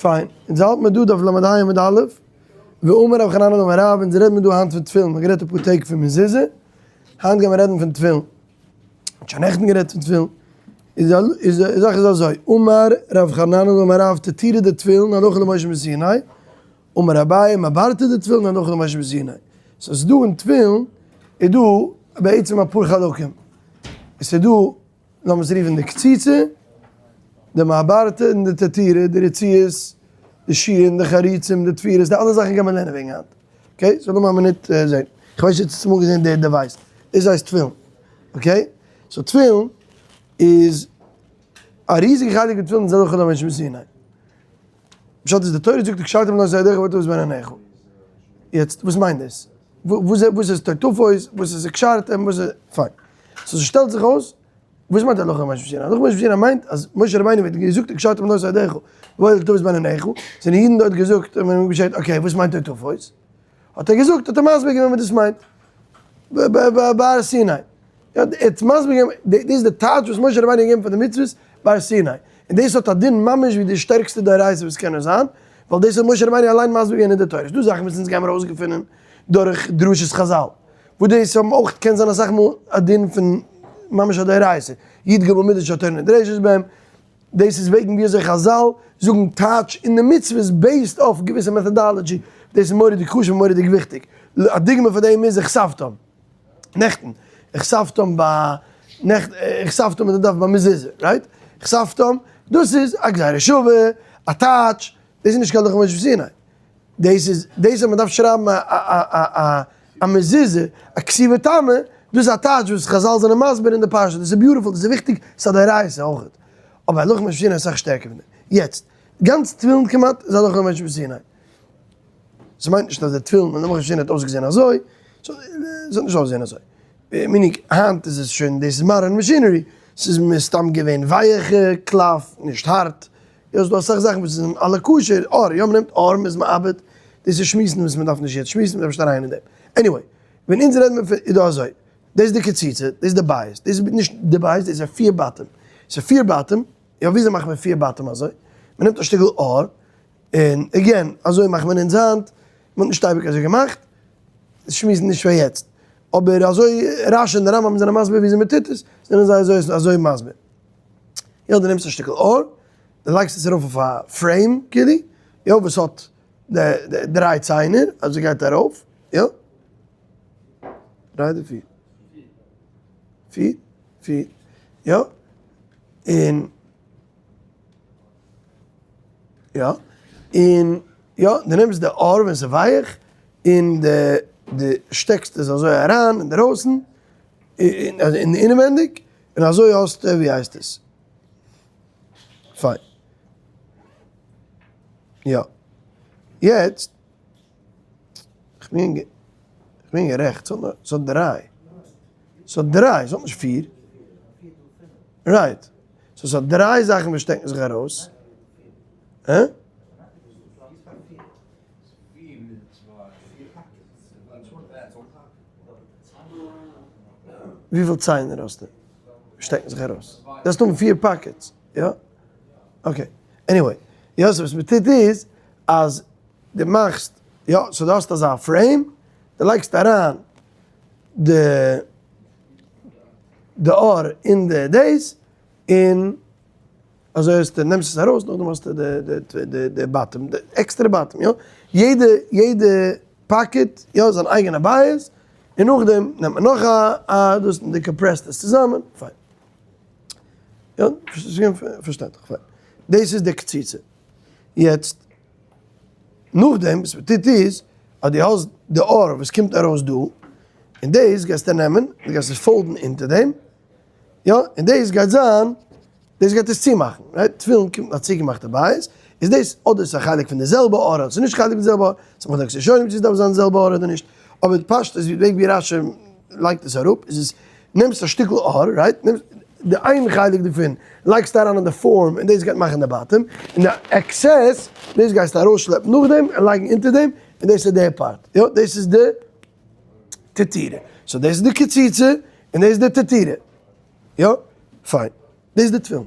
פיין, אונז האלט מיר דא דף ל"ה עמוד א', ואמר רב חננאל אמר רב, אונז רעד מיר דא היינט פון תפילין, מ'האט גערעדט אפאר טעג פון מזוזה, היינט גיימיר רעדן פון תפילין, מ'האט שוין נעכטן גערעדט פון תפילין, איז איז די זאך איז אזוי, אמר רב חננאל אמר רב תתירא דתפילין הלכה למשה מסיני, אמר אביי מעברתא דתפילין הלכה למשה מסיני, סאו ס'איז דא אין תפילין איז דא בעצם אפאר חלקים, עס איז דא לאמיר עס רופן די קציצה, די מעברתא און די תתירא, די רצועות, די שיען, די חריצים, די תפירות, די אלע זאכן קען מען לערנען וועגן היינט. okay, so לאמיר א מינוט זען. איך ווייס נישט צו האסט אמאל געזען די device. דאס הייסט תפילין. okay? so תפילין איז א ריזיגע חלק פון תפילין איז הלכה למשה מסיני. פשט איז די תורה זאגט וקשרתם לאות על ידך ולטוטפות בין עיניך. יעצט וואס מיינט דאס? וואס איז טוטפות? וואס איז וקשרתם? וואס איז? פיין. so ס'שטעלט זיך אויס, וואס מיינט הלכה למשה מסיני? הלכה למשה מסיני מיינט אז משה רבינו ווערט געזאגט וקשרתם לאות על ידך ולטוטפות בין עיניך, זענען אידן דארט געזאגט און מען געשעט okay וואס מיינט טוטפות? האט ער געזאגט האט ער מסביר געווען וואס דאס מיינט בהר סיני. יא, ער האט מסביר געווען, דאס איז די טייטש וואס משה רבינו האט געגעבן פאר די מצוות בהר סיני. און דאס האט א דין ממש ווי די שטערקסטע דאורייתא וואס קען נאר זיין, ווייל דאס האט משה רבינו אליין מסביר געווען אין די תורה. ס'דא זאכן וואס אונז גיימער אויסגעפינען דורך דרשות חזל, וואס דאס האבן אויך קען זיין אסאך מאל א דין פון ממש א דאורייתא, י ג מידות שהתורה נדרשת בהם, דאס איז וועגן ווי אזוי חזל זאגן טייטש אין די מצוות based אויף געוויסע methodology, דאס איז מורא'דיג חשוב און מורא'דיג וויכטיג. א דוגמא פאר דעם איז וכתבתם. נעכטן, וכתבתם ביי נעכטן, וכתבתם איז די דף ביי מזוזה, right? וכתבתם, דאס איז א גזירה שווה, א טייטש, דאס איז נישט קיין הלכה למשה מסיני. דאס איז דאס אז מען דארף שרייבן א א א א מזוזה, א כתיבה תמה, דאס איז א טייטש וואס חזל זענען מסביר אין די פרשה, דאס איז beautiful, דאס איז וויכטיג, ס'איז א דאורייתא אויך. אבער הלכה למשה מסיני איז אסאך שטערקער פון דעם. יעצט, גאנץ תפילין כמעט איז הלכה למשה מסיני. ס'מיינט נישט אז די תפילין פון הלכה למשה מסיני האט אויסגעזען אזוי, ס'האט נישט אויסגעזען אזוי. meaning היינט איז עס שוין, דאס איז modern machinery, ס'איז מסתם געווען ווייעכע קלף, נישט הארט, יא ס'דא אסאך זאכן וואס זענען אלע כשר, אור, יא מ'נעמט אור מ'איז מעבד, דאס איז שמועסן וואס מ'דארף נישט יעצט שמועסן, מ'דארף נישט אריין אין דעם. anyway, ווען אונז רעדן מיר פון, איז דא אזוי, דאס איז די קציצה, דאס איז די בית, דאס איז נישט די בית, דאס איז א פיר בתים, ס'איז פיר בתים, יא וויאזוי מאכט מען פיר בתים אזוי? מ'נעמט א שטיקל עור, און again, אזוי מאכט מען אונז היינט, מ'האט נישט אייביג אזוי געמאכט, שמועסן נישט פאר יעצט, אבער אזוי רשי און די רמב ם זענען מסביר וויאזוי מ'טוט עס, זענען זיי אזוי אזוי מסביר. יא דו נעמסט א שטיקל עור, דו לייגסט עס ארויף אויף א frame כאילו, יא וואס האט די דריי ציינער, אזוי גייט ארויף, יא. דריי אדער פיר? פיר, פיר, יא, און יא, און יא, דו נעמסט די עור ווען ס'איז ווייעך, און די די שטעקסט עס אזוי אריין אינדערויסן, און אינעווענדיג, און אזוי האסטו ווי הייסט עס? פיין. יא. יעצט, כ'בין כ'בין גערעכט, ס'האט דריי. ס'האט דריי, ס'האט נישט פיר. right. so ס'האט דריי זאכן וואס שטעקן זיך ארויס. הא? וויפיל ציינער האסטו? שטעקן זיך ארויס. דארפסט האבן פיר pockets, יא? okay. anyway, יא so וואס מ'טוט איז, אז דו מאכסט, יא, so דו האסט אזא frame, דו לייגסט אריין די די עור אין די דאס, און אזוי האסטו, נעמסט עס ארויס, נאכדעם האסטו די די די די בתים, די עקסטערע בתים, יא, יעדע יעדע pocket, יא, זיין אייגענע בית, און נאכדעם נעמט מען נאך א א דאס און די compress ט עס צוזאמען, פיין. יא, פארשטענדליך, פיין. דאס איז די קציצה. יעצט, נאכדעם וואס מען טוט איז, אז דו האסט די עור וואס קומט ארויס דא, און דאס גייסטו נעמען, דו גייסט עס fold ן אונטער דעם, יא, און דאס גייט זיין, דאס גייט עס צומאכן, right? תפילין קומט אין א צוגעמאכטע בית, איז דאס אדער ס'איז א חלק פון די זעלבע עור אדער ס'איז נישט חלק פון די זעלבע עור, ס'איז מחלוקת ראשונים צו ס'דארף זיין די זעלבע עור אדער נישט, אבער פשטות ווי די וועג ווי רשי לייגט עס אראפ איז עס, נעמסט א שטיקל עור, right? נעמסט די איין חלק דערפון, לייגסט אריין אין די form און דאס גייט מאכן די בתים, און די excess, דאס גייסטו ארויסשלעפן נאכדעם און לייגן אונטער דעם, און דאס איז די part, יא? דאס איז די תתירה. so דאס איז די קציצה, און דאס איז די תתירה. יא? פיין. דאס איז די תפילין.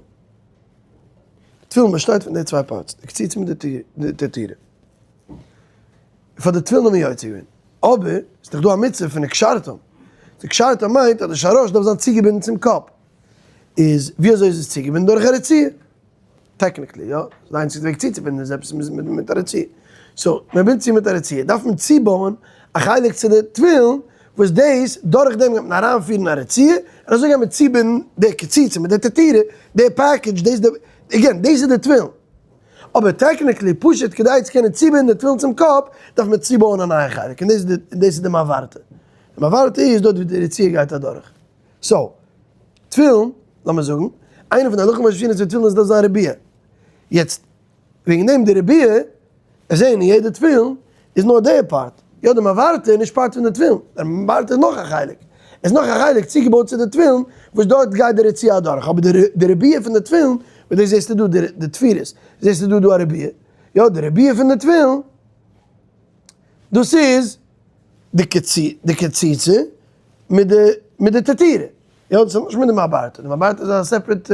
תפילין באשטייט פון די צוויי parts, די קציצה מיט די תיתירה. פאר די תפילין האט מען יוצא געווען. אבער, ס'איז דאך דא א מצוה פון וקשרתם. וקשרתם מיינט אז די שרש דארף זיין צוגעבינדן צום קאפ. איז ווי אזוי איז עס צוגעבינדן? דורך א רצועה. technically, יא. די איינציגסטע וועג צוצובינדן איז עפעס מיט א רצועה. so, מען בינדט צו מיט א רצועה. דארף מען צובויען א חלק צו די תפילין, וואס דאס, דורך דעם גייט מען אריינפירן א רצועה, און אזוי גייט מען צובינדן די קציצה מיט די תיתירה, די package, דאס די, again, דאס איז די תפילין. אבער technically, פשוט כדי צו קענען צובינדן די תפילין צום קאפ, דארף מען צובויען א נייע חלק, און דאס איז די, דאס איז די מעברתא. די מעברתא איז דארט ווי די רצועה גייט אדורך. so, תפילין, לאמיר זאגן, איינע פון די הלכה משפיעין איז תפילין איז דארף זיין רביע. יעצט, וועגן דעם די רביע, עס זעהן אין יעדע תפילין, איז נאר די part. יא, די מעברתא איז נישט part פון די תפילין. די מעברתא איז נאך א חלק. עס איז נאך א חלק צוגעבויט צו די תפילין, וואס דארט גייט די רצועה אדורך. אבער די רביע פון די תפילין, וואס דאס זעסטו דא, די תפירות, זעסטו דא דא א רביע. יא, די רביע פון די תפילין, דאס איז די קציצה מיט די מיט די תיתירה. יא, דאס האט נישט מיט די מעברתא. די מעברתא איז א separate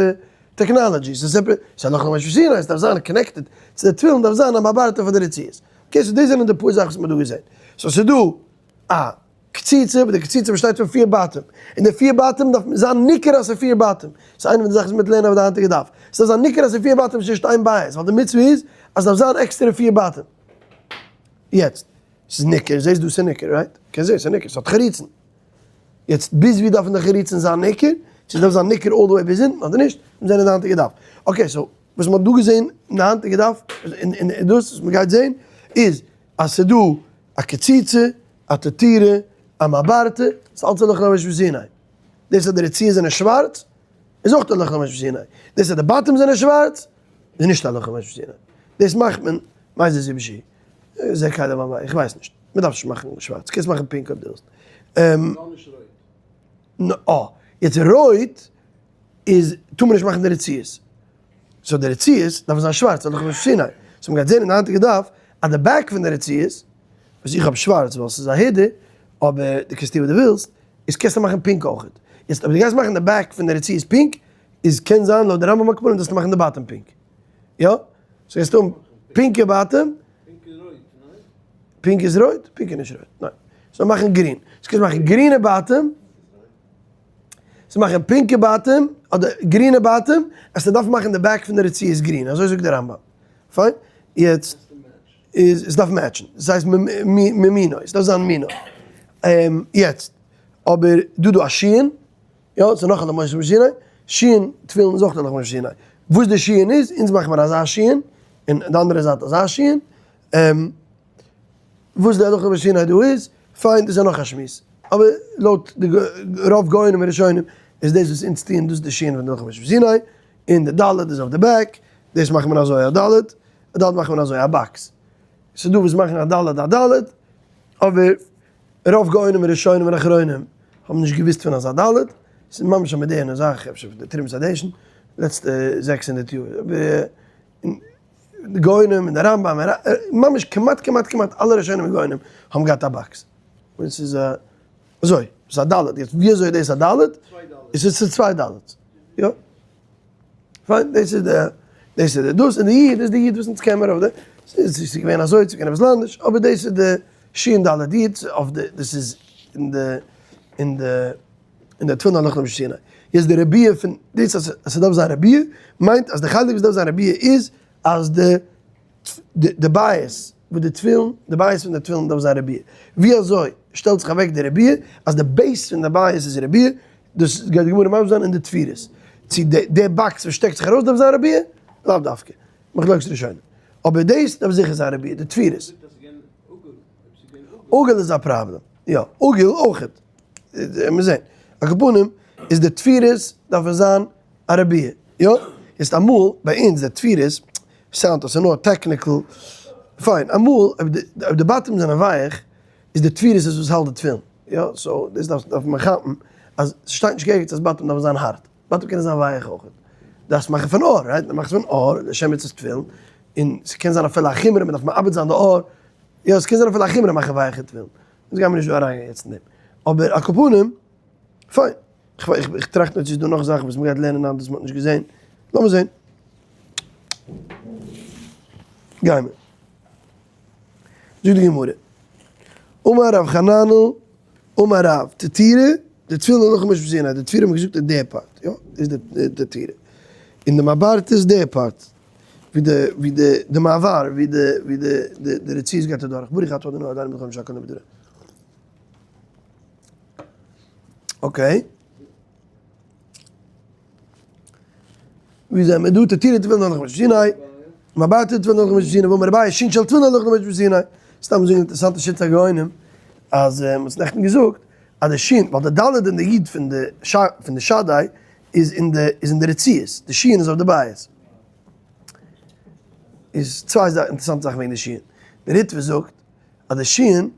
technology, ס'איז separate, ס'איז הלכה למשה מסיני, ס'דארף זיין connected צו די תפילין דארף זיין א מעברתא פאר די רצועות. okay, so דאס זענען די פאר זאכן וואס מ'האט דא געזען. so ס'איז דא א קציצה, וואס די קציצה באשטייט פון פיר בתים, און די פיר בתים דארף זיין ניכר אז ס'איז פיר בתים. ס'איז איינע פון די זאכן וואס מ'וועט לערנען אויף די היינטיגע דף. ס'דארף זיין ניכר אז ס'איז פיר בתים, ס'איז נישט איין בית, ווייל די מצוה איז אז ס'דארף זיין עקסטערע פיר בתים. יעצט, ס'איז ניכר, זעסט דא ס'איז ניכר, right? קענסט זען ס'איז ניכר, ס'האט חריצן. יעצט ביז ווי דארפן די חריצן זיין ניכר? צו ס'דארף זיין ניכר all the way ביז אונטן אדער נישט? מיר זעען אין די היינטיגע דף. okay, so וואס מ'האט דא געזען אין די היינטיגע דף, און דאס וואס מ'גייט זען, איז אז ס'איז דא א קציצה, א תיתירה, א מעברתא, ס'איז אלץ הלכה למשה מסיני. דאס אז די רצועות זענען שווארץ, איז אויך הלכה למשה מסיני. דאס אז די בתים זענען שווארץ, איז נישט הלכה למשה מסיני. דאס מאכט מען מאיזה סיבה שהיא. זה קיידער מיין ווייב, איך ווייס נישט. מען דארף נישט מאכן שווארץ, קענסט מאכן pink אויב דו ווילסט. נאר נישט רויט. אה, יעצט רויט איז טאר מען נישט מאכן די רצועות. so די רצועות דארפן זיין שווארץ, הלכה למשה מסיני. so מ'גייט זען אין די היינטיגע דף אז די back פון די רצועות, וואס איך האב שווארץ ווייל ס'איז א הידור, אבער דו קענסט טון וואס דו ווילסט, איז קענסטו מאכן pink אויכעט. יעצט אויב דו גייסט מאכן די back פון די רצועות pink, איז קען זיין לויט די רמב"ם הקפדים דארפסטו מאכן די בתים pink. יא? so גייסטו האבן pink ע בתים. pink איז רויט, ניין? pink איז רויט? pink איז נישט רויט, ניין. so מאכן גרין. so קענסט מאכן גרינע בתים. so מאכן pink ע בתים, אדער גרינע בתים, אז ס'דארף מאכן די back פון די רצועה איז גרין, אזוי זאגט די רמב"ם. פיין? יעצט איז עס דארף match ן. עס הייסט ממינו, עס דארף זיין מינו. יעצט, אבער דא דא א שין, יא, ס'איז נאך א למשה מסיני, שין תפילין איז אויך הלכה למשה מסיני. וואס די שין איז, אונז מאכן מיר אזא שין, און די אנדערע זייט אזא שין. וואס די הלכה למשה מסיני דא איז, פיין, דאס איז נאך א שמועס. אבער לויט די רוב גאונים און ראשונים איז דאס וואס אונז טוען דאס איז די שין פון די הלכה למשה מסיני, און די ד' איז אויף די back, דאס מאכט מען אזוי א ד', א ד' מאכט מען אזוי א box. ס'איז דא וואס מאכן א ד' א ד', אבער רוב גאונים און ראשונים און אחרונים האבן נישט געוואוסט פון אזא ד', ס'איז ממש א מאדערנע זאך, אפשר פון די תרומת הדשן, לעצטע 600 יאר, אבער די גאונים און די רמב"ם, ממש כמעט כמעט כמעט אלע ראשונים און גאונים האבן געהאט א box, און ס'איז אזוי, ס'איז א ד', יעצט ווי אזוי איז דאס א ד'? עס איז צוויי ד', יא. פיין, דאס איז די, דאס איז די דאס, און די איד איז די איד וואס אונז קען מיר אויף די, ס'איז געווען אזוי, ס'איז געווען עפעס אנדערש, אבער דאס איז די שין ד' איד, אויף די, דאס איז אין די, אין די, אין די תפילין הלכה למשה מסיני. יעצט די רביע פון, דאס אז ס'דארף זיין רביע, מיינט אז די חלק וואס דארף זיין רביע איז אז די די בית וואס די תפילין, די בית פון די תפילין דארף זיין רביע. ווי אזוי שטעלט זיך אוועק די רביע אז די base פון די בית איז רביע, דאס גייט די גמרא מסביר זיין אין די תפירות. צו די די box וואס שטעקט זיך ארויס דארף זיין רביע? לאו דווקא. מחלוקת ראשונים. אבער דאס דארף זיכער זיין רביע, די תפירות. עגול איז א פראבלעם. יא, עגול אויכעט. מיר זעהן. על כל פנים איז די תפירות דארף עס זיין א רביע. יא? יעצט אמאל ביי אונז די תפירות sound אז ס'איז נאר technical, פיין, אמאל אויב די בתים זענען ווייך איז די תפירות איז וואס האלט די תפילין, יא, so דאס דארף דארף מען כאפן אז ס'שטייט נישט ערגעץ אז בתים דארפן זיין הארט, בתים קענען זיין ווייך אויך, דארפסט מאכן פון עור, right? מ'מאכט פון עור, לשם מצות תפילין, און ס'קען זיין אפילו א חומרא מ'דארף מעבד זיין די עור, יא ס'קען זיין אפילו א חומרא מאכן ווייכע תפילין, אונז גיימיר נישט דא אריינגיין יעצט אין דעם, אבער על כל פנים, פיין, איך טראכט נאר צו ס'איז דא נאך זאכן וואס מ'גייט לערנען היינט וואס מ'האט נישט געזען, לאמיר זען. גיימער. זאגט די גמרא, אמר רב חננאל אמר רב, תטירה, די תפילין הלכה למשה מסיני, די תפירה האט מען געזאגט איז די part, יא, איז די תפירה. און די מעברתא איז די part, ווי די ווי די די מעבר, ווי די ווי די די רצועות גייט אדורך, ברוך אתה ה' אלוהינו מלך העולם שהכל נהיה בדברו. Okay. ווי זענען מיר דא? תטירה תפילין הלכה למשה מסיני, מעברתא תפילין הלכה למשה מסיני, ואמר אביי שין של תפילין הלכה למשה מסיני. סתם זאגן אינטערעסאנטע שיטת הגאונים, אז מען האט נעכטן געזאגט אז די שין, ווייל די ד' און די י' פון די פון די שדי איז אין די איז אין די רצועות, די שין איז אויף די בית. איז צוויי אינטערעסאנטע זאכן וועגן די שין. די ריטב"א זאגט אז די שין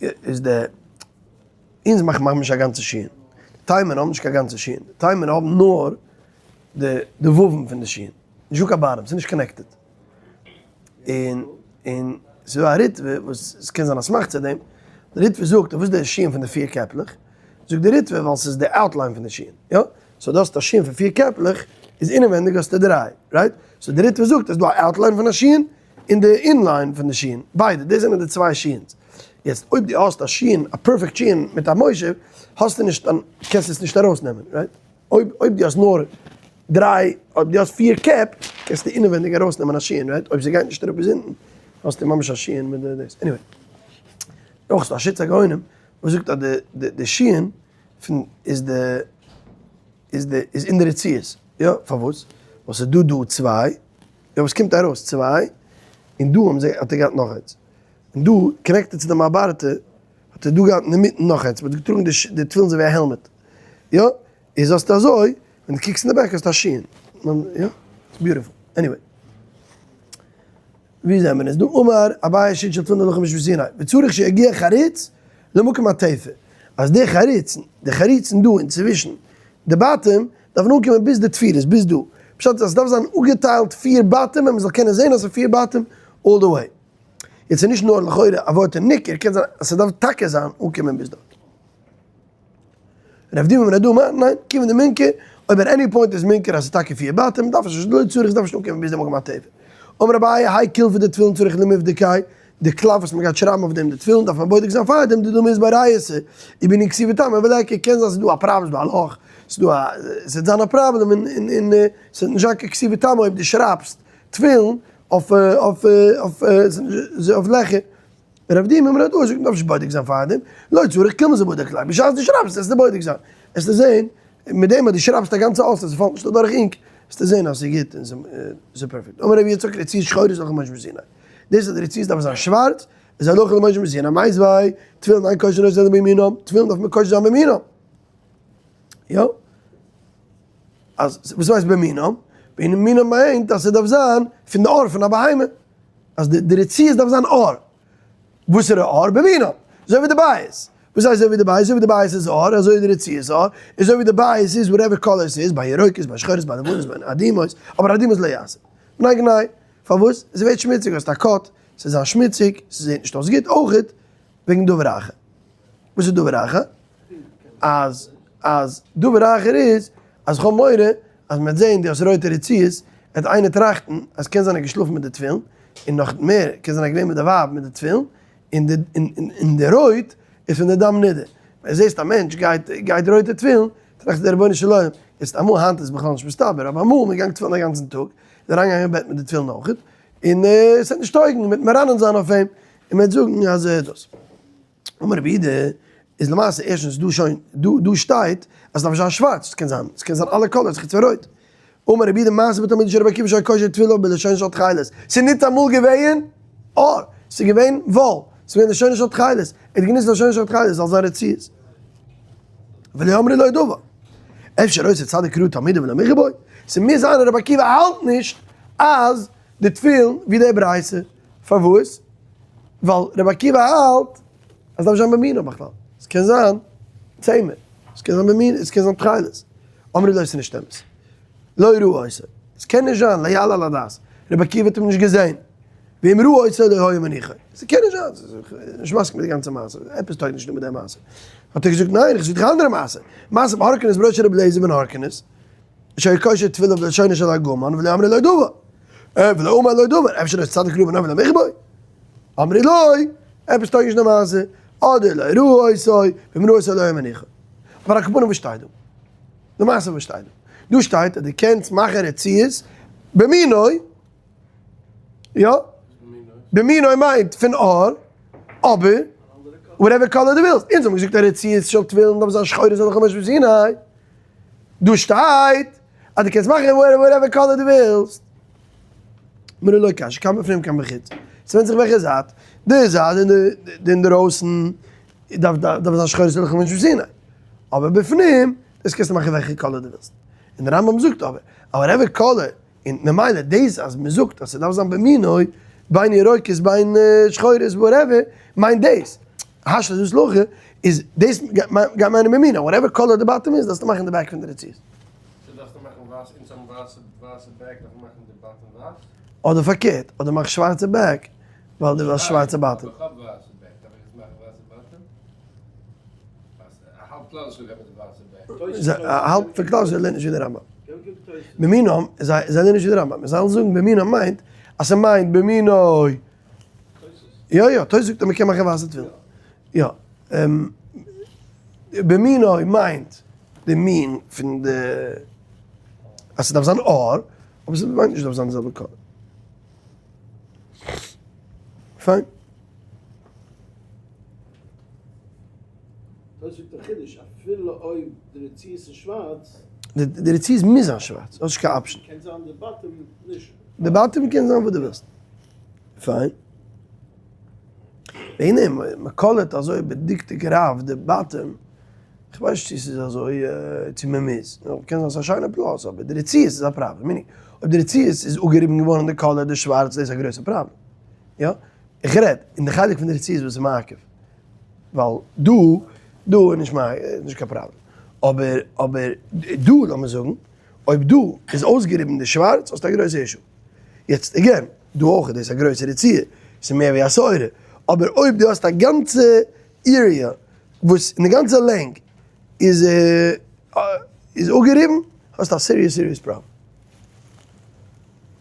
איז די אונז מאכן ממש א גאנצע שין, די תימנ'ער האבן נישט קיין גאנצע שין, די תימנ'ער האבן נאר די די וואוון פון די שין, נישטא קיין bottom, ס'איז נישט connected. און און ס'איז דא א ריטב"א וואס ס'קען זיין א סמך צו דעם, די ריטב"א זאגט וואס איז די שין פון די פיר קעפלעך, זאגט די ריטב"א ווייל ס'איז די outline פון די שין, יא? so דו האסט א שין פון פיר קעפלעך, איז אינעווענדיג האסטו דריי, right? so די ריטב"א זאגט אז ס'דא א outline פון א שין, און די inline פון די שין, ביידע, דאס זענען די צוויי שין'ס. יעצט אויב דו האסט א שין, א perfect שין מיט א מושב, האסטו נישט, קענסטו עס נישט ארויסנעמען, right? אויב אויב דו האסט נאר דריי, אויב דו האסט פיר קעפ, קענסטו אינעווענדיג ארויסנעמען א שין, right? אויב ס'גייט נישט אראפ ביז אונטן, האסטו ממש א שין מיט די דאס. Anyway. אויך איז דא א שיטת הגאונים וואס זאגט אז די די שין פון איז די איז די איז אין די רצועות. יא, פארוואס? ווייל ס'איז דא דא צוויי. יא וואס קומט ארויס צוויי, און דא האבן זיי האט ער געהאט נאך איינס, און דא connected צו די מעברתא האט ער דא געהאט אינמיטן נאך איינס, מען האט געטראגן די תפילין אזוי ווי א helmet, יא, איז האסטו אזוי, ווען דו קוקסט אין די back האסטו א שין, יא, beautiful, anyway. ווי זענען מיר איז דא אמר אביי שין של תפילין הלכה למשה מסיני, וצריך שיגיע חריץ למקום התפר, אז די חריצן, די חריצן דא אינצווישן די בתים, דארפן אנקומען ביז די תפירות, ביז דא. פשט איז אז ס'דארף זיין אפגעטיילט פיר בתים און מ'זאל קענען זען אז ס'איז פיר בתים all the way. יעצט איז נישט נאר לכאורה א ווארט אין ניכר, קען זיין אז ס'דארף טאקע זיין אנקומען ביז דארט. רב דימי אמר דא, ניין, כיוון דמינכר, אויב at any point איז מינכר אז ס'איז טאקע פיר בתים, דארף עס נישט, לא צריך, ס'דארף נישט אנקומען ביז די מקום התפר. אמר אביי, האי קילפא דתפילין צריך למיבדקיה, די קלף וואס מ'גייט שרייבן אויף דעם די תפילין דארף מען בודק זיין פאר דעם דדמי איז בארייעסע, איבער כתיבה טעמא וליכא, קען זיין ס'איז דא א פראבלעם ס'איז דא א לאך, ס'איז דא א, ס'וועט זיין א פראבלעם און און און ס'וועט נישט זיין קיין כתיבה טעמא אויב דו שרייבסט תפילין אויף אויף אויף אויף לעכער. רב דימי אמר דא זאגט מ'דארף נישט בודק זיין פאר דעם, לא צריך כמה זה בודק ליה, בשעת דו שרייבסט וועסטו בודק זיין, וועסטו זען מיט דעם אז דו שרייבסט א גאנצע אות אז ס'פאלט נישט אדורך ink, וועסטו זען אז ס'איז גוט און ס'איז perfect. אמר רבי יצחק רצועות שחורות הלכה למשה מסיני. דאס אז די רצועות דארף זיין שווארץ איז הלכה למשה מסיני, מיתיבי, תפילין אין קושרין אותן אלא במינם, תפילין דארף מען קושר זיין במינם. יא. אז וואס הייסט במינם? במינם מיינט אז ס'דארף זיין פון די עור פון א בהמה. אז די רצועות דארף זיין עור. וואסערע עור? במינם. אזוי ווי די בית. וואס הייסט אזוי ווי די בית? אזוי ווי די בית איז עור, אזוי איז די רצועות עור. אזוי ווי די בית איז whatever color ס'איז, בין ירוקות, בין שחורות, בין לבנות, בין אדומות, אבער אדומות לא יעשה. בני גנאי. פארוואס? עס ווערט שמוציג, האסט א cut, ס'איז זיין שמוציג, ס'זעט נישט אויס גוט, אויכעט וועגן דבר אחר. וואס איז דבר אחר? אז אז דבר אחר איז אז כ'האב מורא אז מ'וועט זען דו האסט רויטע רצועות, וועט איינער טראכטן אז קען זיין ער האט געשלאפן מיט די תפילין, און נאך מער, קען זיין ער איז געווען מיט די ווייב מיט די תפילין, און די און די רויט איז פון די דם נידה. ווען זעסט א מענטש גייט גייט רויטע תפילין, טראכסטו דער רבונו של עולם, יעצט אמאל היינט איז בכלל נישט מסתבר, אבער אמאל מ'איז געגאנגען תפילין א גאנצן טאג, איז אריינגעגאנגען אין בעט מיט די תפילין אויכעט, און עס וועט נישט טויגן, מ'וועט מרנן זיין אויף אים, און מ'וועט זאגן אז דאס. אמר רבי יהודה, איז למעשה ערשטנס דא שוין, דא דא שטייט אז ס'דארף נישט זיין שווארץ, ס'קען זיין, ס'קען זיין אלע colors חוץ פון רויט. אמר רבי יהודה מעשה בתלמידו של רבי עקיבא שהיה קושר תפיליו בלשונו של תכלת, ס'איז ניטאמאל געווען עור, ס'איז געווען וואל, ס'איז געווען לשונו של תכלת, ער האט גענוצט לשונו של תכלת זאל זיין רצועות. ולא אמרו לו דבר. אפשר אותו צדיק ראה תלמידו ולא מיחו בו? ס'מוז זיין אז רבי עקיבא האלט נישט אז די תפילין ווי די ברייתא. פארוואס? ווייל רבי עקיבא האלט אז דארף זיין במינו בכלל. עס קען זיין צמר, עס קען זיין במינו, עס קען זיין תכלת. אמרו לו עס איז נישט אמת. לא ראה אותו. עס קען נישט זיין, לא יעלה על הדעת. רבי עקיבא האט אים נישט געזען. ואם ראה אותו לא היה מניחו. עס קען נישט זיין. נישט מסכים מיט די גאנצע מעשה. עפעס טויג נישט דא מיט די מעשה. האט ער געזאגט ניין, איך זאג דיך א אנדערע מעשה. מעשה בהרקנוס בנו של רבי אליעזר בן הורקנוס, שהיה קושר תפיליו בלשונו של ארגמן ולא אמרו לו דבר. ולא אמר לא דבר, אפשר איז צדיק ראובן אבן המכבוי? אמרי לא, עפעס טויג נישט די מעשה, אדער לא ראו אותו, ואם ראו אותו לא היה מניחו. אבער על כל פנים וואס שטייט דא? למעשה וואס שטייט דא? דא שטייט אז דו קענסט מאכן רצועות במינו, יא? במינו מיינט פון אור, אבער whatever color דו ווילסט. אונז האבן געזאגט א רצועות של תפילין דארף זיין שחורות הלכה למשה מסיני. דא שטייט אז דו קענסט מאכן whatever color דו ווילסט. מרא לא קשיא, כאן בפנים כאן בחוץ. ס'ווענדט זיך וועלכע זייט. די זייט די אינדערויסן דארף דארף זיין שחורות הלכה למשה מסיני. אבער בפנים, דאס קענסטו מאכן וועלכע color דו ווילסט. און די רמב ם זאגט אבער, אז whatever color און ממילא דאס אז מען זאגט אז ס'דארף זיין במינו, בין ירוקות בין שחורות whatever, מיינט דאס, השתא דאס להכי, איז דאס גייט מיינען במינו, whatever color די bottom איז דארפסטו מאכן די back פון די רצועות. סאו דארפסטו מאכן ווייס, אונז האבן ווייסע ווייסע back דארף מען מאכן די bottom ווייס? אדער פארקערט, אדער מאך שווארצע back ווייל דו ווילסט שווארצע bottom. אבער כ'האב ווייסע back, דארף איך יעצט מאכן ווייסע bottom? האלב כלל ישראל גייט מיט די ווייסע back. האלב פון כלל ישראל לערנט נישט ווי די רמב ם. במינם, זיי זענען נישט ווי די רמב ם, זיי זאגן במינם מיינט אז ס'מיינט במינו. יא יא, תוס' זאגט אז מ'קען מאכן ווייסע תפילין. יא. במינו מיינט די מין פון די, אז ס'דארף זיין אור, אבער ס'מיינט נישט ס'דארף זיין די זעלבע color. פיין. דאס איז דער חידוש, אפילו אויב די רצועות איז שווארץ. די רצועות מוז זיין שווארץ, האסט נישט קיין option. קען זיין די bottom נישט. די bottom קען זיין וואס דו ווילסט. פיין. והנה, מען color ט אזוי בדקדוק רב די bottom, כ'ווייס נישט צו ס'איז אזוי צו מען מוז, קען זיין ס'איז א שיינע plus, אבער די רצועות איז א פראבלעם, meaning אויב די רצועות איז אפגעריבן געווארן די color די שווארץ דאס איז א גרויסע פראבלעם. יא? איך רעד אין די חלק פון די רצועות וואס איז מעכב. ווייל דא, דא איז נישט מיין, נישט קיין פראבלעם. אבער, אבער דא, לאמיר זאגן, אויב דא איז אויסגעריבן די שווארץ, האסטו א גרויסע issue. יעצט again, דא אויך איז דאס א גרויסע רצועה, ס'איז מער ווי א שעורה. אבער אויב דו האסט א גאנצע area וואס אין די גאנצע לענג איז איז אפגעריבן, האסטו א serious serious problem.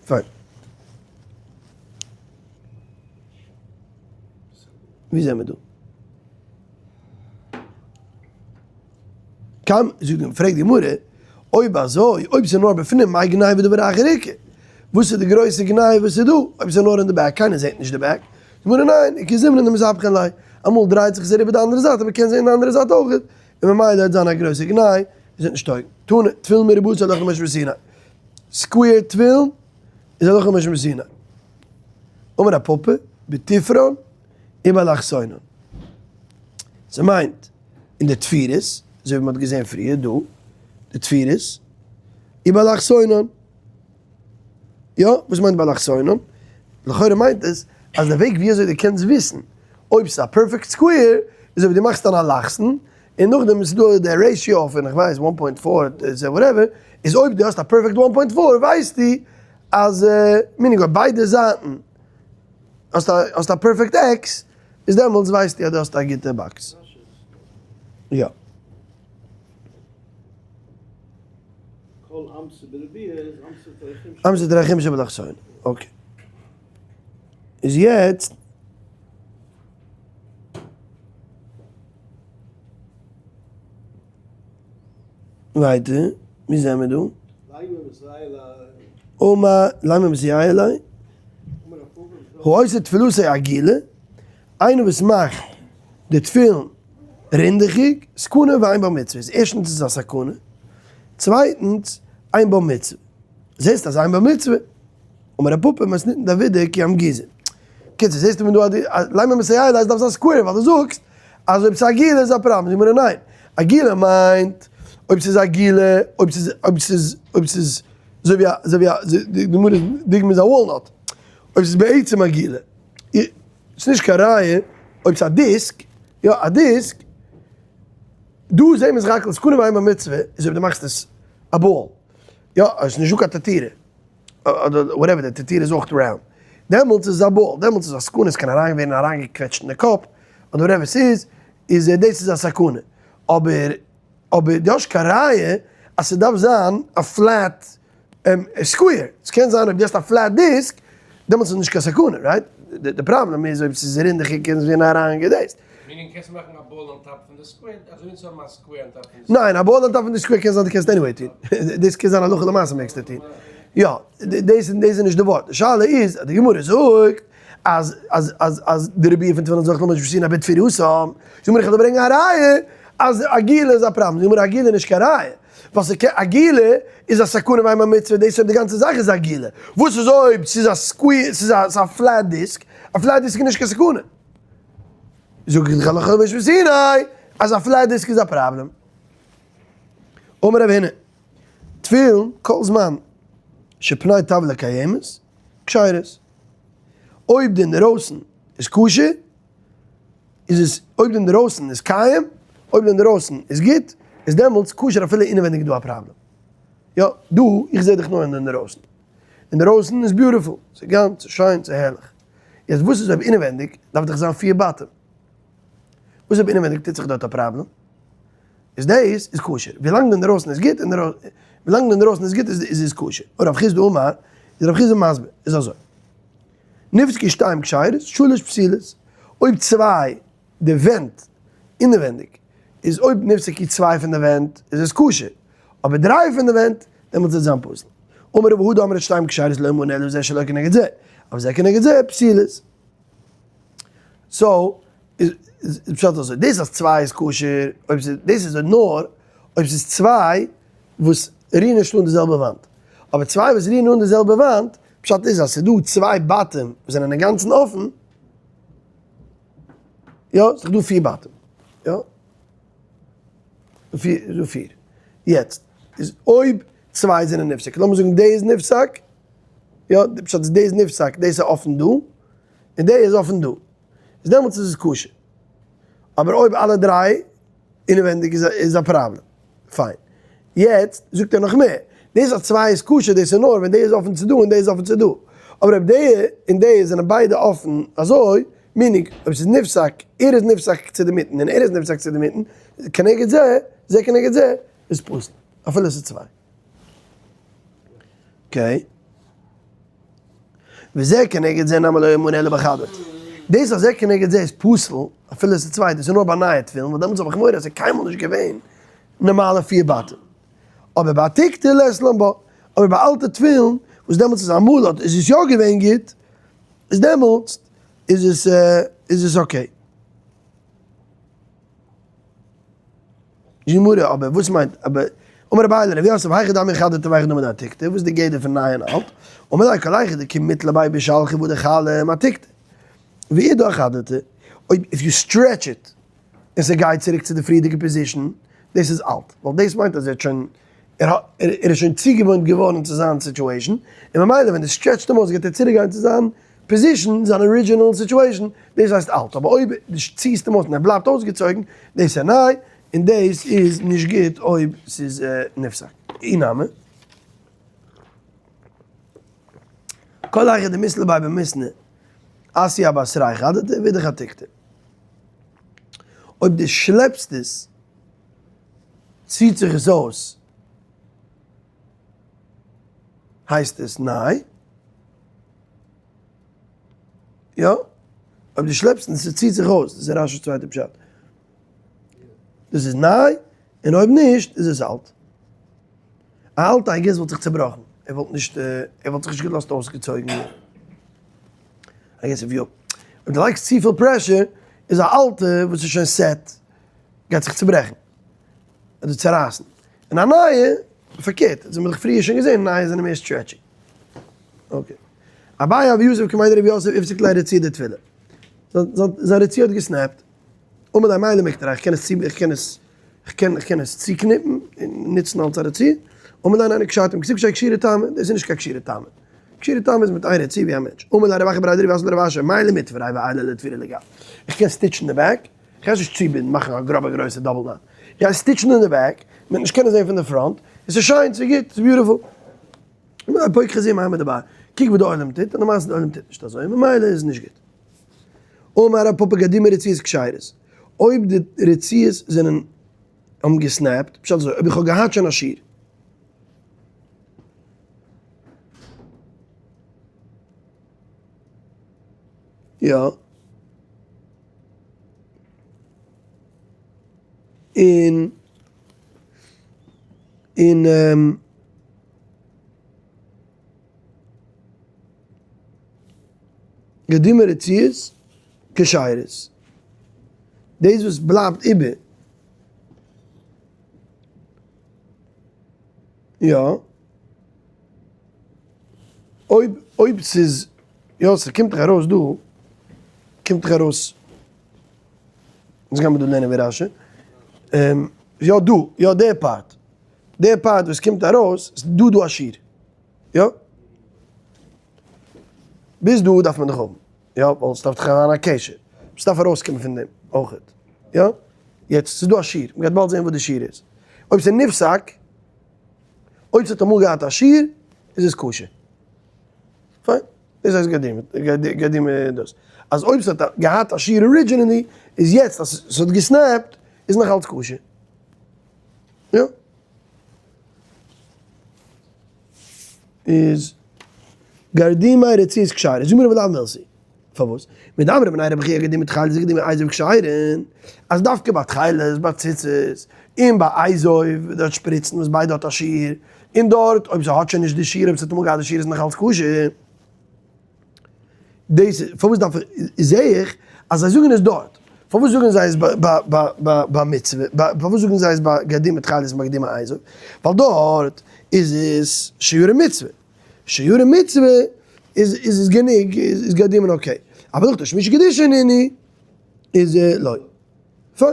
פיין. ווי זעמער דא? קאם, זאגט די, פרעגט די גמרא, אויב אזוי, אויב ס'איז נאר בפנים, מאי גנאי ודבר אחר איכא? וואס איז די גרויסע גנאי וואס איז דא, אויב ס'איז נאר אין די back, קיינער זעט נישט די back? זאגט די גמרא, ניין, איכא זימנין דמתהפכין ליה, אמאל דרייט זיך עס אריבער די אנדערע זייט און מ'קען זען די אנדערע זייט אויך, און ממילא וועט זיין א גרויסע גנאי, עס וועט נישט טויגן. תנא, תפילין מרובעות הלכה למשה מסיני. square תפילין איז הלכה למשה מסיני. אמר רב פפא, בתפרן ובאלכסונן. ס'מיינט אין די תפירות, אזוי ווי מ'האט געזען פריער דא, די תפירות, ובאלכסונן. יא, וואס מיינט באלכסונן? לכאורה מיינט עס אז די וועג ווי אזוי דו קענסט וויסן אויב ס'איז א perfect square איז אויב דו מאכסט אן אלכסון און נאכדעם איז דא די ratio פון איך ווייס one point four whatever, איז אויב דו האסט א perfect one point four ווייסטו אז meaning אויב ביידע זייטן האסט א האסט א perfect X איז דעמאלטס ווייסטו אז דו האסט א גוטע box. יא. אמתא תרי חומשי באלכסון. okay. איז יעצט. ווייטער, ווי זעמער דא? אמר לימא מסייע ליה, העושה תפילתו עגולה, איינער וואס מאכט די תפילין רינדעכיג, סכנה ואין בה מצוה, איז ערשטנס איז א סכנה, צווייטנס אין בה מצוה, זעסט אז אין בה מצוה, אמר רב פפא מתניתין דעבידא כי אמגוזא. קיצור זעסטו פון דא אז די לימא מסייע ליה אז דארף זיין square ווייל דו זאגסט אז אויב ס'איז עגולה איז א פראבלעם, זאגט גמרא ניין, עגולה מיינט אויב ס'איז עגולה, אויב ס'איז אויב ס'איז אויב ס'איז אזוי ווי א אזוי ווי א די גמרא דוגמא איז א walnut, אויב ס'איז בעצם עגולה, ס'איז נישט קיין ראיה אויב ס'איז א דיסק, יא א דיסק, דא זעהן מיר זיך הכל סכנה ואין בה מצוה איז אויב דו מאכסט עס א ball, יא עס איז נישט דא קיין תתירה. אדער whatever, די תתירה איז אויך round, דעמאלטס איז עס א ball, דעמאלטס איז א סכנה, עס קען אריין ווערן אריינגעקוועטשט אין די קאפ, אדער whatever ס'איז, איז דאס איז א סכנה, אבער אבער דו האסט קיין ראיה אז ס'דארף זיין א flat. square, ס'קען זיין אויב דו האסט א flat disc, דעמאלטס איז נישט קיין סכנה, right? די פראבלעם איז אויב ס'איז רינדעכיג קען עס ווערן אריינגעדעיסט. meaning קענסט מאכן א ball on top פון די square, אזוי ווי אונז האבן א square on top פון די square. ניין, א ball on top פון די square קען זיין דו קענסט anyway טון. דאס קען זיין הלכה למעשה מעגסטו טון. יא, דאס איז נישט די ווארט. די שאלה איז אז די גמרא זאגט אז אז אז אז די רביע פון תפילין זאגט למשל בשנאה בתפירתם, זאג מיר איך וועל דיר ברענגען א ראיה אז עגילה איז א פראבלעם. זאג מיר עגילה איז נישט קיין ראיה. ווייל ס'קען עגילה איז א סכנה ביי א מצוה, דאס אויב די גאנצע זאך איז עגילה. וואס איז אויב ס'איז א square, ס'איז א flat disc, א flat disc איז נישט קיין סכנה. זאג איך דיך הלכה למשה מסיני אז א flat disc איז א פראבלעם. אמר רב הונא, תפילין כל זמן שפני טבלה קיימת, כשרות. אויב די אינדערויסן איז כשר, איז עס, אויב די אינדערויסן איז קיים, אויב די אינדערויסן איז גוט, איז דעמאלטס כשר אפילו אינעווענדיג איז דא א פראבלעם. יא, דא, איך זע דיך נאר אין די אינדערויסן. אינדערויסן איז beautiful, ס'איז גאנץ, ס'איז שיין, ס'איז הערליך. יעצט וואס איז אויב אינעווענדיג דארף דאך זיין פיר בתים? וואס אויב אינעווענדיג טוט זיך דארט א פראבלעם? איז דאס איז כשר. ווילאנג די אינדערויסן איז גוט, ווילאנג די אינדערויסן איז גוט איז עס כשר. און רב חסדא אמר, איז רב חסדא מסביר, איז אזוי. נפסקו שתיים כשרות, שלש פסולות. אויב צוויי, די ווענט אינעווענדיג, איז אויב נפסקו צוויי פון די ווענט איז עס כשר. אבער דריי פון די ווענט, דעמאלטס וועט זיין פסול. אמר רב הודא אמר שתיים כשרות לא אמרנו אלא זה שלא כנגד זה, אבל זה כנגד זה פסולות. so, איז פשט אזוי, דאס אז צוויי איז כשר, אויב ס'איז, דאס איז נאר אויב ס'איז צוויי וואס רירן נישט אן די זעלבע וואנט. אבער צוויי וואס רירן אן די זעלבע וואנט, פשט איז אז ס'איז דא צוויי בתים וואס זענען אינגאנצן אפן, יא, ס'איז דא פיר בתים, יא. פיר, דא פיר. יעצט, איז אויב צוויי זענען נפסק, לאמיר זאגן די איז נפסק, יא, די פשט איז די איז נפסק, דאס איז אפן דא, און די איז אפן דא. איז דעמאלטס איז עס כשר. אבער אויב אלע דריי אינעווענדיג איז איז א פראבלעם. פיין. יעצט זאגט ער נאך מער. דאס אז צוויי איז כשר דאס איז נאר ווען די איז אפן צו דא און די איז אפן צו דא. אבער אויב די און די זענען ביידע אפן אזוי, meaning אויב ס'איז נפסק, ער איז נפסק צו די מיטן און ער איז נפסק צו די מיטן, כנגד זה, זה כנגד זה, איז פסול. אפילו ס'איז צוויי. okay. וזה כנגד זה נמי לא אמרנו אלא בחדתא. דאס אז זה כנגד זה איז פסול, אפילו עס איז צוויי, דאס איז נאר ביי נייע תפילין, ווייל דעמאלטס האב איך מורא אז עס איז קיינמאל נישט געווען נארמאלע פיר בתים. אבער בעתיקתא לית לן בה, אבער ביי אלטע תפילין, וואס דעמאלטס איז אמאל האט איז עס יא געווען גוט, איז דעמאלטס איז עס איז עס okay. גמרא, אבער וואס מיינט אבער אמר אביי לרב יוסף היכי דמי חדתא והיכי דמי דעתיקתא, וואס איז די גדר פון ניי און אלט? אמר ליה כל היכא דקא מיתלא ביה בשלחי והדר חלים עתיקתא, ואידך חדתא, אויב if you stretch it און ס'גייט צוריק צו די פריערדיגע position, דאס איז אלט, ווייל דאס מיינט אז ער האט שוין ער האט ער איז שוין צוגעוואוינט געווארן צו זיין situation, און ממילא ווען דו stretch סט אים אויס גייט ער צוריק גיין צו זיין position, זיין original situation, דאס הייסט אלט, אבער אויב דו ציסט אים אויס און ער בלייבט אויסגעצויגן, דאס איז ניי, און דאס איז נישט גוט אויב ס'איז נפסק. אי נמי. כל היכא דמית ליה במיתנא אתיא אבתריה חדתא ואידך עתיקתא. אויב דו שלעפסט עס, ציט זיך עס אויס, הייסט עס ניי. יא? אויב דו שלעפסט און ס'ציט זיך אויס, דאס איז רש"י'ס צווייטע פשט. דאס איז ניי, און אויב נישט איז עס אלט. א אלטע I guess וואלט זיך צעבראכן, ער וואלט נישט, ער וואלט זיך נישט געלאזט אויסגעצויגן ווערן. I guess if you, אויב דו לייגסט צופיל pressure, איז א אלטע וואס איז שוין set, גייט זיך צוברעכן, אדער צערייסן. און א נייע, פארקערט, אזוי האבן מיר דאך פריער שוין געזען, נייע זענען מער stretchy. okay. אביי הוה יתיב קמיה דרב יוסף איפסיק ליה רצועה דתפילה. זיין רצועה האט גע snap ט. אמר ליה מהו למקטריה, איך קען עס צו, איך קען עס, איך קען, איך קען עס צוקניפן און נוצן אלס א רצועה. אמר ליה ניין קשרתם כתיב קשי קשירה טעמא, דאס איז נישט קיין קשירה טעמא. קשירה טעמא איז מיט איין רצועה ווי א מענטש. אמר ליה רב אחא בריה דרב יוסף לרב אשי, מהו למיתבריה ועייליה לתפירה לגב. איך קען stitch ן די back, איך גיי עס נישט צובינדן, מאכן א גראבע גרויסע double knot. איך גיי stitch ן אין די back, מען וועט נישט קענען זען פון די front, עס איז שיין, עס איז גוט, עס איז beautiful. פוק חזי מאי מדבר, קוק וואס די עולם טוט, און למעשה די עולם טוט נישט אזוי, ממילא איז עס נישט גוט. אמר רב פפא גדימי רצועות כשרות, אויב די רצועות זענען האבן גע snap ט, פשט אזוי, אויב איך האב געהאט שוין א שיעור. יא. און און גרדימי רצועות כשרות. דאס וואס בלייבט איבער. יא. אויב אויב ס'איז יא ס'קומט דאך ארויס דא קומט דאך ארויס אונז גיימיר דא לערנען ווי רשי יא דא יא די part די part וואס קומט ארויס איז דא דא א שיעור יא ביז דא דארף מען דאך האבן יא ווייל ס'דארף דאך זיין א קשר ס'דארף ארויסקומען פון דעם אויכעט יא יעצט ס'איז דא א שיעור מ'גייט באלד זען וואס די שיעור איז אויב ס'איז נפסק אויב ס'האט אמאל געהאט א שיעור איז עס כשר. פיין. דאס הייסט גרדימי, גרדימי דאס. אז אויב ס'האט געהאט א שיעור originally, איז יעצט אז ס'האט גע snap ט, איז נאך אלץ כשר. יא. איז גרדימי רצועות כשרה. זאג מיר אבער מילסי. פארוואס? מדאמרי מיניה רבי חייא גרדימי תכלת וגרדימי אזוב כשרין, אז דווקא ביי תכלת, ביי ציצית, און ביי אזוב, דארט שפריצן וואס ביידע האט א שיעור, און דארט אויב ס'האט שוין נישט די שיעור, אויב ס'האט אמאל געהאט די שיעור איז נאך אלץ כשר. דאס פארוואס דארף איך, זעה איך אז זיי זאגן עס דארט, פארוואס זאגן זיי עס ביי מצוה, פארוואס זאגן זיי עס ביי גרדימי תכלת און ביי גרדימי אזוב, ווייל דארט איז עס שיעורי מצוה. שיעורי מצוה איז איז איז גענוג איז גרדימין okay, אבער דאך תשמישי קדושה נינהו איז לא. פיין.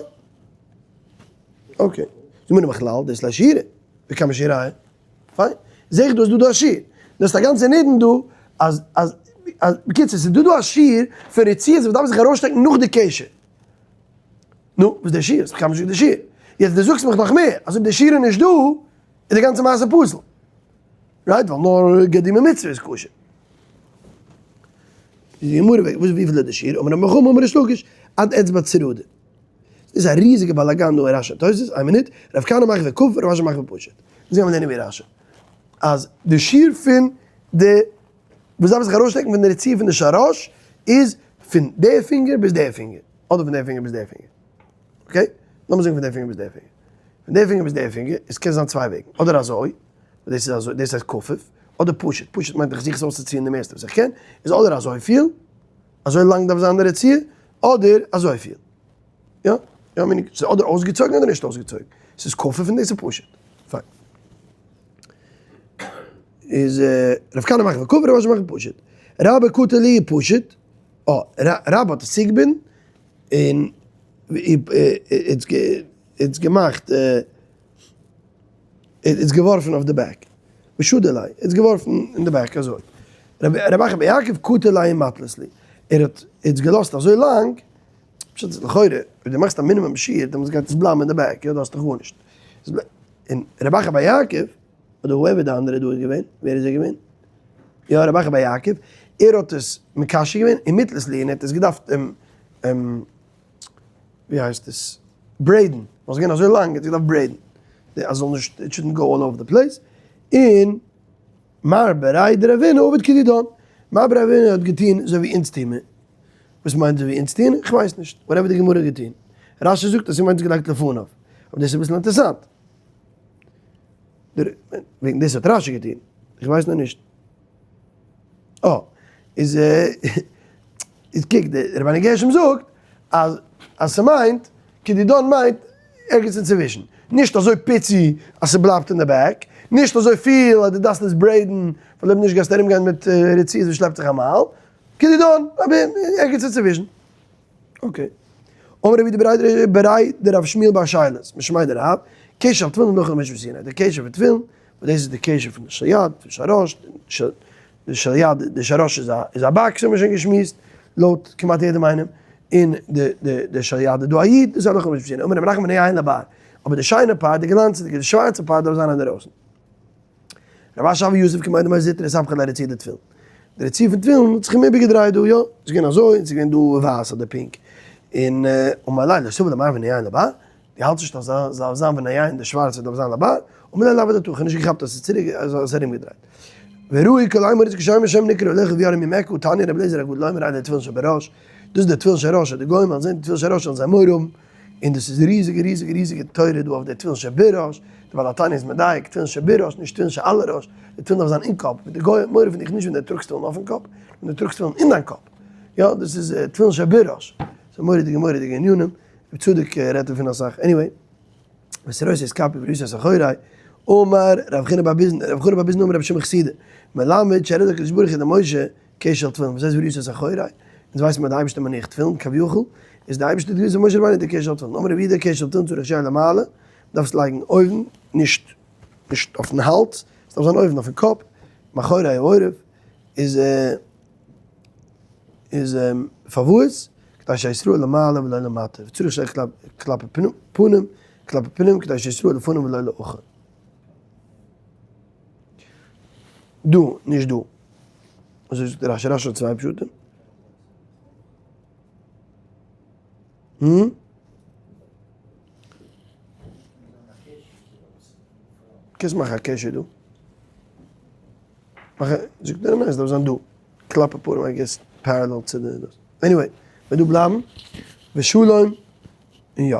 okay. זאג מיר בכלל דאס לא שיעורא, וכמה שיעוריא? פיין. זעה איך דא איז דא דא א שיעור. דאס איז א גאנצע נידון דא אז אז אז בקיצור ס'איז דא דא א שיעור פון רצועות וואס דארף זיך ארויסשטעקן נאך די קשר. נו, וואס איז דער שיעור? ס'איז בכלל נישט דער שיעור. יעצט דו זאגסט מיך נאך מער אז אויב דער שיעור איז נישט דא איז די גאנצע מעשה פסול. right? ווייל נאר גרדימי מצוה איז כשר. איז די גמרא וועגן וואס וויפיל איז די שיעור? אמר רב נחום אמר ריש לקיש עד אצבע צרודה. דאס איז א ריזיגע באלאגאן דא אין רשי תוס', איין מינוט, רב כהנא מחוי כפוף, רב אשי מחוי פשוט. אונז גיימיר לערנען ווי רשי. אז די שיעור פון די וואס דארף זיך ארויסשטעקן פון די רצועה פון די של ראש איז פון די פינגער ביז די פינגער, אדער פון די פינגער ביז די פינגער. okay? לאמיר זאגן פון די פינגער ביז די פינגער. פון די פינגער ביז די פינגער, עס קען זיין צוויי וועגן, אדער אזוי, דאס איז אזוי, דאס הייסט כפוף, אדער פשוט, פשוט מיינט איך זוך עס אויסצוציען די מערסטע וואס איך קען, איז אדער אזויפיל, אזוי לאנג דארף זיין די רצועה, אדער אזויפיל. יא, יא, meaning, ס'איז אדער אויסגעצויגן אדער נישט אויסגעצויגן. ס'איז כפוף און דאס איז פשוט. פיין. איז רב כהנא מחוי כפוף, רב אשי מחוי פשוט. רבה קטע להו פשוט, אה, רבה האט עס צוגעבינדן, און איטס געמאכט, איטס געווארפן אויף די back, ושדי ליה, איטס געווארפן אין די back אזוי, רב אחא בר יעקב קטע ליה ומתלת להו, ער האט איטס געלאזט אזוי לאנג, פשוט איז לכאורה, אויב דו מאכסט א מינימום שיעור, דעמאלטס גייט עס בלייבן אין די back, יא דו האסט דאך גארנישט, און רב אחא בר יעקב, אדער whoever די אנדערע דא איז געווען, ווער איז ער געווען? יא רב אחא בר יעקב, ער האט עס מקשה געווען ומתלת להו, און ער האט עס געדארפט ווי הייסט עס, braid ן, ווייל ס'איז געווען אזוי לאנג, ער האט עס געדארפט braid ן, אז ס'זאל נישט, it shouldn't go all over the place, און מר בריה דרבינא עביד כדידן, מר בריה דרבינא האט געטון אזוי ווי אונז טוהן מיר, וואס מיינט אזוי ווי אונז טוהן? איך ווייס נישט, whatever די גמרא האט געטון, רשי זאגט אז ס'מיינט עס געלייגט לפניו, אבער דאס איז אביסל אינטערעסאנט, וועגן דאס האט רשי געטון, איך ווייס נאר נישט. אה, איז איז קוק, דער רבינו גרשום זאגט אז אז ס'מיינט, כדידן מיינט ערגעץ אינצווישן, נישט אזוי פיצי אז ס'בלייבט אין די back, נישט אזוי פיל אז דו דארפסט עס braid ן, ווייל אויב נישט גייסטו ארומגיין מיט רצועות וואס שלעפט זיך א מייל, כדידן, אבער ערגעץ אינצווישן. okay. אמר רב יהודה בריה בריה דרב שמואל בר שילת, משמיה דרב, קשר תפילין הלכה למשה מסיני, די קשר פון תפילין, וואס דאס איז די קשר פון די של יד, פון של ראש, די של יד, די של ראש איז א איז א box האבן מיר שוין געשמועסט, לויט כמעט יעדעם איינעם, און די די די של יד איז דא א יוד, דאס איז הלכה למשה מסיני, אמר רב נחמן וניעין לבר, אבער די שיינע part, די גלאנצעדיגע, די שווארצע part דארף זיין אינדערויסן. רב אשי הוה יתיב קמיה דמר זוטרא אתהפכא ליה רצועה דתפילין. די רצועה פון תפילין האט זיך אים איבערגעדרייט דא, יא, ס'איז געווען אזוי, און ס'איז געווען דא ווייס אדער pink. און אמר ליה לא סבר לה מר וניעין לבר, דו האלטסט נישט אז ס'דארף זיין וניעין די שווארצע דארף זיין לבר, אמר ליה לאו אדעתאי, כ'האב נישט געכאפט אז ס'איז צוריק אז ס'איז ארומגעדרייט. וראוי כל עם הארץ כי שם השם נקרא עליך ויראו ממך, תניא רבי אליעזר הגדול אומר אלו תפילין שבראש, דאס איז די תפילין של ראש, אז די גוים וועלן זען די תפילין של ראש וועלן זיי מורא האבן, און דאס איז ריזיגע ריזיגע ריזיגע תורה דא אויף די תפילין שבראש, די בעל התניא איז מדייק, תפילין שבראש, נישט תפילין שעל הראש, די תפילין דארף זיין אין קאפ, די גוים מורא פון דיך נישט ווען די טראגסט תפילין אויפן קאפ, ווען די טראגסט תפילין אין דיין קאפ, יא דאס איז תפילין שבראש, ס'איז מורא'דיגע מורא'דיגע ענינים, רבי צדוק רעדט דערפון אסאך, anyway. ושרותי את כפי וראיתי את אחורי, אמר רב חינא בר ביזנא, רב חינא בר ביזנא אמר רבי שמעון חסידא, מלמד שהראה הקדוש ברוך הוא למשה קשר תפילין, וואס הייסט וראית את אחורי? אונז ווייסן מיר אז די אייבערשטער מניח תפילין כביכול, איז די אייבערשטער האט געוויזן משה רבינו די קשר תפילין, אמר רבי יהודה קשר תפילין צריך שיהא למעלה, מ'דארף עס לייגן אויבן, נישט נישט אויפן האלז, עס דארף זיין אויבן אויפן קאפ, מאחורי העורף, איז איז פארוואס? כדי שישראל למעלה ולא למטה, וצריך שיהיה כלפי פנים, כלפי פנים כדי שישראל לפנים ולא לאחור. דא, נישט דא. אזוי זאגט רשי, רשי האט צוויי פשטים. קענסט מאכן א קשר דא. מאך א, זאגט ער ניין עס דארף זיין דא, כלפי פנים I guess parallel צו די דאס, anyway, וועט דא בלייבן, ושלום, און יא.